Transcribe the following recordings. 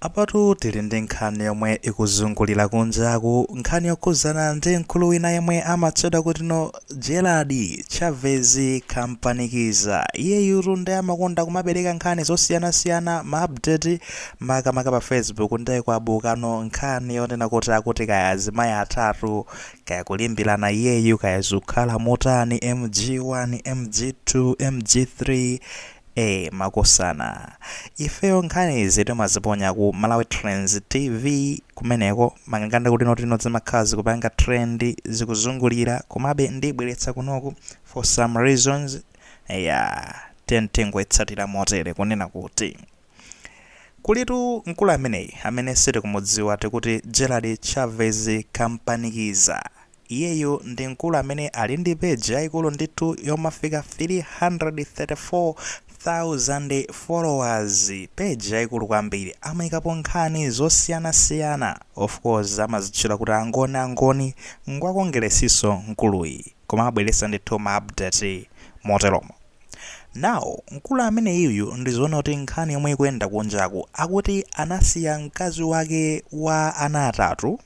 Apatu tili ndi nkhani yomwe ikuzungulira kunjaku, nkhani yokhuzana ndi mkulu wina yemwe amatchedwa kuti no Gerald Chavez Kampanikiza. Iyeyutu ndi amakonda kumapereka nkhani zosiyanasiyana, ma update, makamaka pa Facebook. Ndiye kwabukano nkhani yonena kuti akuti kaya azimayi atatu, kaya kulimbirana iyeyu, kaya zikukhala motani, MG1, MG2, MG3, makosana. Ifeyo nkhani izi timaziponya ku Malawi Trends TV kumeneko, manganganda kuti notino zimakhala zikupanga trend, zikuzungulira, komabe ndibweretsa kunoku for some reasons. Ya, tingoitsatira motere, kunena kuti kulitu mkulu ameneyi amene sitikumudziwa, tikuti Gerald Chavez Kampanikiza. Iyeyo ndi mkulu amene ali ndi page yayikulu ndithu yomafika 334,000 followers, page yayikulu kwambiri. Amayikapo nkhani zosiyanasiyana. Of course amazitchula kuti Angoni. Angoni ngwakongeresiso mkuluyi, koma abweretsa ndithu ma update moteromo. Now mkulu amene iyuyu, ndizoona kuti nkhani yomwe ikuyenda kunjaku, akuti anasiya mkazi wake wa ana atatu.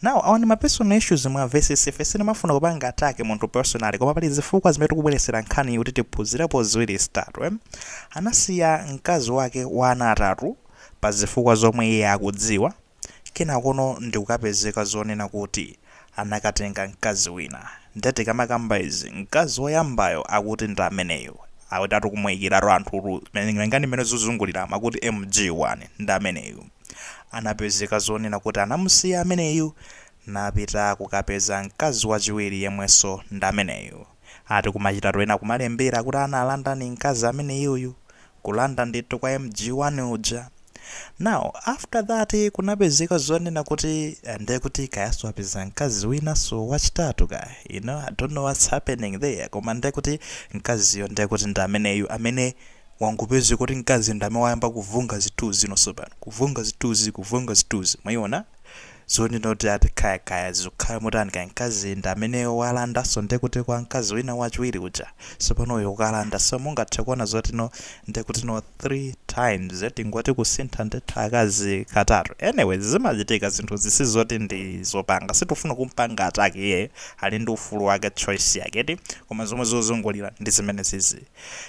Now awa ndi ma personal issues mwa versus ife sitimafuna kupanga attack munthu personally, koma pali zifukwa zimene tikubweresera nkhani kuti tiphunzirepo ziwiri zitatu, eh? Anasiya mkazi wake wa ana atatu pa zifukwa zomwe iye akudziwa. Kenakono ndikukapezeka zonena kuti anakatenga mkazi wina. Ndati kamakamba izi, mkazi woyambayo akuti ndi ameneyo, akuti atikumuyikiratu anthu ngani mmene zozungulira, akuti MG1 ndi ameneyo. Anapezeka zonena kuti anamusiya ameneyu, napita kukapeza mkazi wachiwiri yemwenso ndi ameneyu. Ati kumachitatu ena kumalembera kuti analanda ni mkazi ameneyuyu, kulanda ndithu kwa MG1 uja. Now after that kunapezeka zonena kuti ndiye kuti kayaso apeza mkazi winanso wachitatu kaya, I don't know what's happening there, koma ndiye kuti mkaziyo ndiye kuti ndi ameneyu amene wangupeze kuti mkazi ndi amene wayamba kuvunga zithunzi nonso pano, kuvunga zithunzi, kuvunga zithunzi. Mwayiona zonena kuti ati kaya kaya zikukhala motani, kaya mkazi ndi amene walandanso ndiye kuti kwa mkazi wina wachiwiri uja, so uyo kukalanda. So mungathe kuona zoti no, ndiye kuti no, three times, tingoti kusintha ndithu akazi katatu. Anyway, zimachitika zinthu zisizoti ndi zopanga, sitifuna kumpanga attack iye, ali ndi ufulu wake, choice yake ti, koma zomwe zozungulira ndi zimene zizi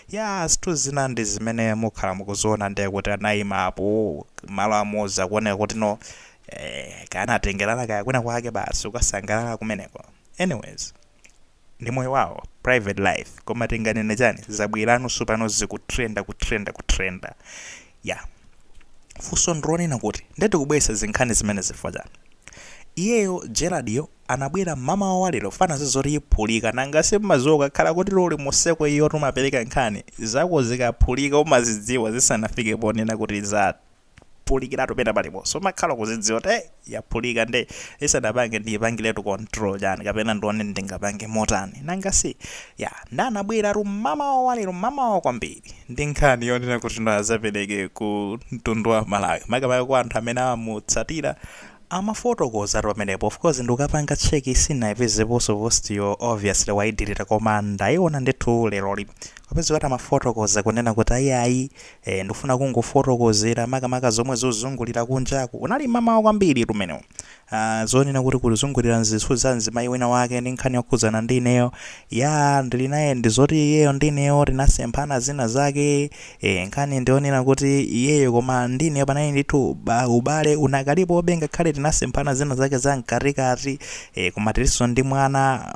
ya zinthu zina ndi zimene mukhala mukuziona. Ndiye kuti anayima apo malo amodzi, akuoneka kuti no, kanatengerana kaya kwina kwake, basi ukasangalala kumeneko. Anyways, ndi moyo wawo, private life, koma tinganene chani? Zabwiranso pano, zikutrenda, kutrenda, kutrenda. Ya, funso ndilonena kuti ndeti kubweretsa zinkhani zimene zifukwa chani? Iyeyo Geraldyo anabwera mamawa wa lero, fana zizoti iphulika. Nanga simmaziwa ukakhala kuti loli museko iyo tumapereka nkhani zako, zikaphulika umazidziwa zisanafike ponena kuti zaphulikiratu pena paliponso. Umakhala kuzidziwa kuti yaphulika, nde isanapange ndiyipangiretu control chani kapena ndione ndingapange motani. Nanga si ya ndanabweratu mamawa wa lero, mamawa kwambiri, ndi nkhani yonena kuti ndo azapereke ku mtundu wa Malawi, makamaka kwa anthu amene amamutsatira. Amafotokoza pamenepo. Of course ndikukapanga check sinayipezeponso post yo, obviously wayidelete, koma ndayiona ndithu leroli. Kapeza kuti amafotokoza kunena kuti ayiayi, ndikufuna kungofotokozera makamaka zomwe zozungulira kunjaku. Unali mamawa kwambiri tumenewo, zonena kuti kuzungulira nzithu za mzimayi wina wake ndi nkhani yokhudzana ndi ineyo. Ya, ndili naye, ndi zoti iyeyo ndi ineyo tinasemphana zina zake. Nkhani ndionena kuti iyeyo koma ndi ineyo panali ndithu ubale unakalipobe ngakhale tinasemphana zina zake za mkatikati, koma tilinso ndi mwana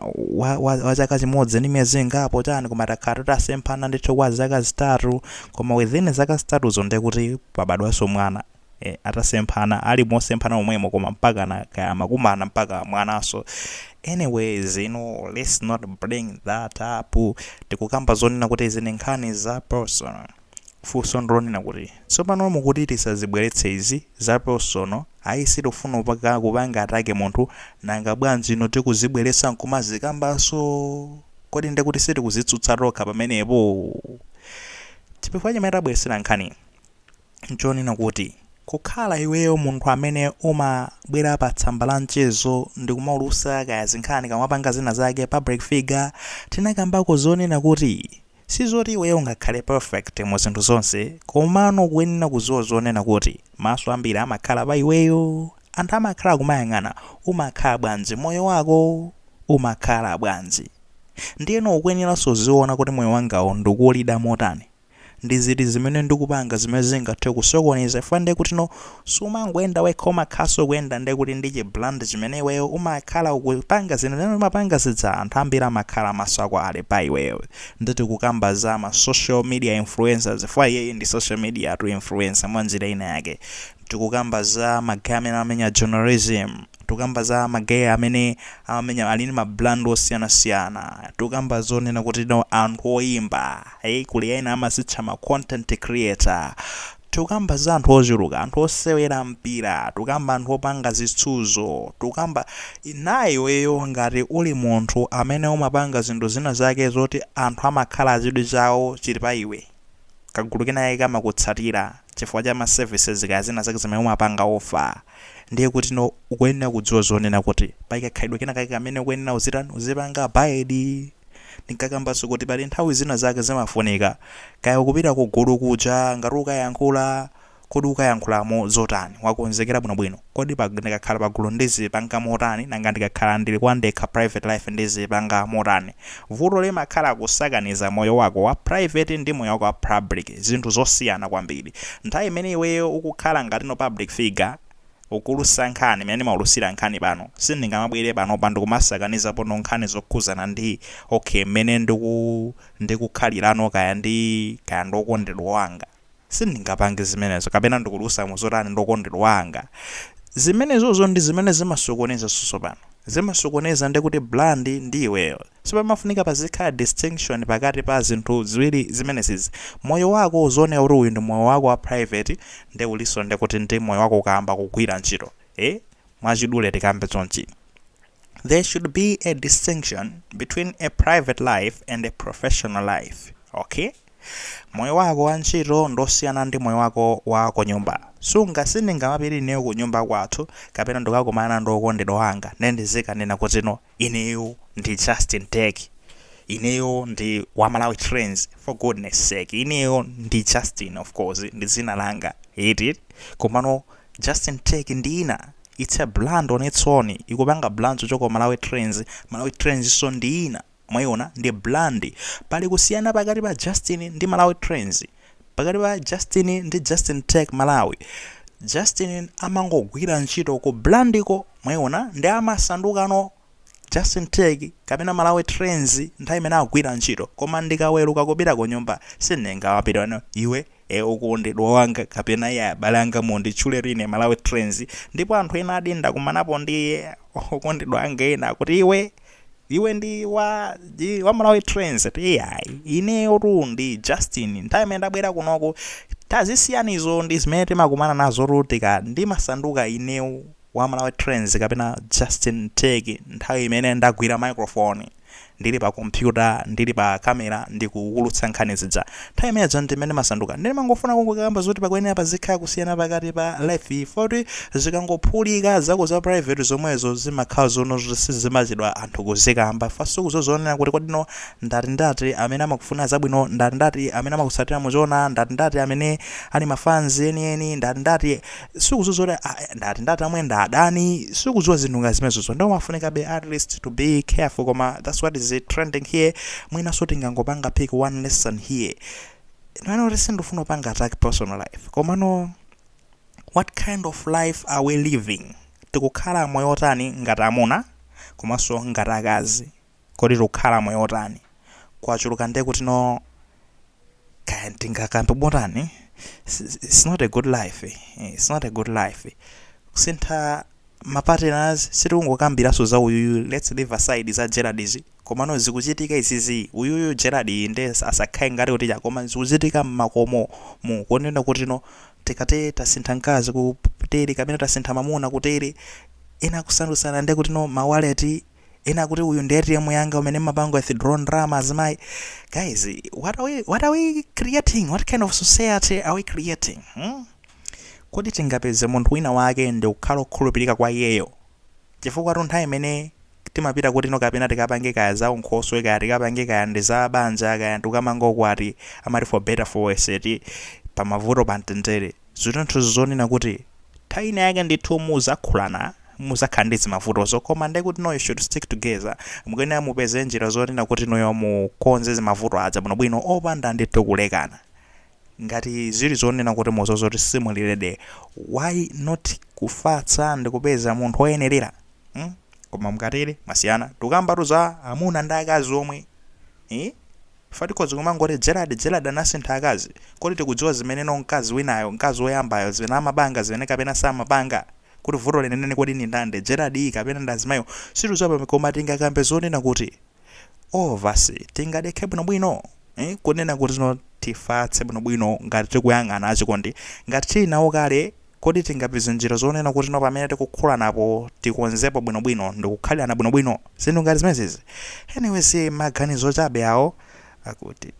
wa chaka chimodzi ndi miyezi ingapo chani, koma takhala titasemphana ndithu kwa zaka 3, koma within zaka 3zo ndiye kuti pabadwanso mwana. Atasemphana, ali mosemphana momwemo, koma mpaka na kaya makumana mpaka mwanaso. Anyways, let's not bring that up. Tikukamba zonena kuti izi ndi nkhani za personal. Funso ndilonena kuti tsopano mukuti tisazibweretse izi za personal, ayi, sitifuna kupanga attack munthu, nanga bwanji ino tikuzibweretsa nkumazikambaso? Kodi ndekuti sitikuzitsutsa tokha pamenepo? Chifukwa chimene tabweretsera nkhani nchonena kuti kukhala iweyo munthu amene umabwera pa tsamba la mchezo ndikumaulusa kaya zinkhani, kamapanga zina zake, public figure, tinakambako zonena kuti Sizoti iweyo ungakhale perfect mu zinthu zonse, komano ukuyenera kudziwa zonena kuti maso ambiri amakhala pa iweyo. Anthu amakhala kumayang'ana umakhala bwanji, moyo wako umakhala bwanji. Ndiyeno ukuyeneranso uziona kuti moyo wangawo ndikuwulida motani, ndi ziti zimene ndikupanga zimene zingathe kusokoneza. Chifukwa ndiye kuti no, sumangoyenda wekha, umakhalanso kuyenda ndiye kuti ndi chi brand chimene iweyo umakhala ukupanga zinthu zimene umapanga zija. Anthu ambiri amakhala maso ako ali pa iweyo. Nditi kukamba za ma social media influencers, chifukwa iyeyi ndi social media tu influencer mwa njira ina yake. Tikukamba za ma guy amene amenya journalism, tikukamba za ma guy amene amenya, ali ndi ma brand osiyanasiyana, tikukamba zonena kuti no, anthu oyimba, kuli ena amazitcha ma content creator. Tikukamba za anthu ochuluka, anthu osewera mpira, tikukamba anthu opanga zitsuzo. Tikukamba na iweyo ngati uli munthu amene umapanga zinthu zina zake zoti anthu amakhala chidwi chawo chili pa iwe, kagulu kenake kamakutsatira chifukwa cha ma services kaya zina zake zimene umapanga offer, ndiye kuti no, ukuyenera kudziwa zonena kuti pali kakhalidwe kena kake kamene ukuyenera uzitani, uzipanga abide. Ndinkakambanso kuti pali nthawi zina zake zimafunika, kaya ukupita ku gulu kuja, ngati ukayankhula, kodi ukayankhulamo zotani? Wakonzekera bwinobwino? Kodi ndikakhala pagulu ndizipanga motani? Nanga ndikakhala ndili kwa ndekha, private life, ndizipanga motani? Vuto limakhala kusakaniza moyo wako wa private ndi moyo wako wa public, zinthu zosiyana kwambiri. Nthawi imene iweyo ukukhala ngati no public figure, ukulusa nkhani, imene ndimaulusira nkhani pano, sindingamabwere pano pa ndikumasakanizapo no nkhani zokhuzana ndi, okay, mmene ndikukhalirano kaya ndokondedwa wanga. Sindingapange zimenezo, kapena ndikulusa muzotani ndokondedwa wanga. Zimenezozo ndi zimene zimasokoneza. Soso pano zimasokoneza ndi kuti brand ndi iweyo. Sipamafunika pazikhala distinction pakati pa zinthu ziwiri zimenezi. Moyo wako uzioneka kuti uyu ndi moyo wako wa private, ndi uliso ndi kuti ndi moyo wako ukayamba kugwira ntchito. Mwachidule tikambe chonchi: there should be a distinction between a private life and a professional life, okay? Moyo wako wa ntchito ndosiyana ndi moyo wako wa kunyumba. Sunga sindingamapite ineyo kunyumba kwathu kapena ndikakumana ndi okondedwa wanga nendizikanena kuti no, ineyo ndi Justin Tech, ineyo ndi wa Malawi Trends. For goodness sake, ineyo ndi Justin, of course ndi dzina langa iti, komano Justin Tech ndi ina. It's a brand on its own, ikupanga brand choka Malawi Trends. Malawi Trends so ndi ina, mwayiona, ndi brand. Pali kusiyana pakati pa Justin ndi Malawi Trends, pakati pa Justin ndi Justin Tech Malawi. Justin amangogwira ntchito ku brandiko, mwayiona, ndi amasandukano Justin Tech kapena Malawi Trends nthawi imene akugwira ntchito. Koma ndikaweruka kupita ku nyumba, sindingawapita no, iwe ukondedwa wanga kapena iye abale anga, munditchule ine Malawi Trends. Ndipo anthu ena adi ndakumanapo ndi okondedwa anga ena akuti, "Iwe, iwe ndi wa Malawi Trends." Iyayi, ineyo tu ndi Justin. Nthawi imene ndabwera kunoko, tazisiyanizo ndi zimene timakumana nazo tu. Tika ndimasanduka ineyo wa Malawi Trends kapena Justin Tech nthawi imene ndagwira microphone, ndili pa kompyuta, ndili pa kamera, ndikuwulutsa nkhani zija. Nthawi imeneyo ndimene masanduka. Ndine mangofuna kungokamba zoti pakuyenera pazikhala kusiyana pakati pa life, foti zikangophulika zako za private zomwezo zimakhala zono sizimachedwa anthu kuzikamba. Fasuku zozonena kuti kodino ndati ndati amene amakufuna zabwino, ndati ndati amene amakutsatira muchiona, ndati ndati amene ali ma fans enieni, ndati ndati sikuzozo ndati ndati amwe ndadani, sikudziwa zinthu nga zimenezozo. Ndiwo mafunikabe at least to be careful. Koma that's what is trending here. Mwinanso tingangopanga pick one lesson here. Nani kuti sindifuna kupanga attack personal life, komano what kind of life are we living? Tikukhala moyo otani ngati amuna komanso ngati akazi? Kodi tikukhala moyo otani? Kwachuluka ndiye kuti no, kaya tingakambe botani, it's not a good life, it's not a good life. Kusintha ma partners, sitikungokambiranso za uyuyu. Let's leave aside za Gerard izi, komano zikuchitika izizi. Uyuyu Gerard nde asakhale ngati kuti cha, koma zikuchitika mmakomo mu kunena kuti no, tikati tasintha mkazi kutere kapena tasintha mamuna kutere, ena kusandusana nde kuti no, ma wallet, ena kuti uyu ndi ATM yanga umene mapanga withdraw ndalama azimayi. Guys, what are we creating? What kind of society are we creating, Kodi tingapeze munthu wina wake ndi kukhala okhulupirika kwa iyeyo? Chifukwa tu nthawi imene Timapita kuti no kapena tikapange kaya za unkhoswe, kaya tikapange kaya ndi za banja, kaya ndikamanga ukwati, amati for better for worse, ti pamavuto pamtendere. Zinthu zonena kuti nthawi ina yake ndithu muzakhulana, muzakhala ndi zimavutozo, koma ndekuti no, you should stick together. Mukuyenera mupeze njira zonena kuti noyo mukonze zimavuto aja bwinobwino opanda ndithu kulekana. Ngati zili zonena kuti muzozoti simuli ready, why not kufatsa ndikupeza munthu woyenerera? Koma mukatere mwasiyana. Tikambatu za amuna ndi akazi omwe, eh? Fatikhozi kumangoti Gerald, Gerald anasintha akazi. Kodi tikudziwa zimene no mkazi winayo, mkazi woyambayo, zimene amapanga, zimene kapena samapanga, kuti vuto lenenene kodi ni ndande, Gerald iyi kapena ndazimayo? Situdziwa. Koma tingakambe zonena kuti all of us tingadekhe bwinobwino, eh? Kunena kuti no, tifatse bwinobwino ngati tikuyang'ana achikondi, ngati tili nawo kale. Kodi tingapeze njira zonena kuti no, pamene tikukhulanapo tikonzepo bwinobwino ndikukhalirana bwinobwino, zinthu ngati zimenezi? Anyways, maganizo chabe awo akuti.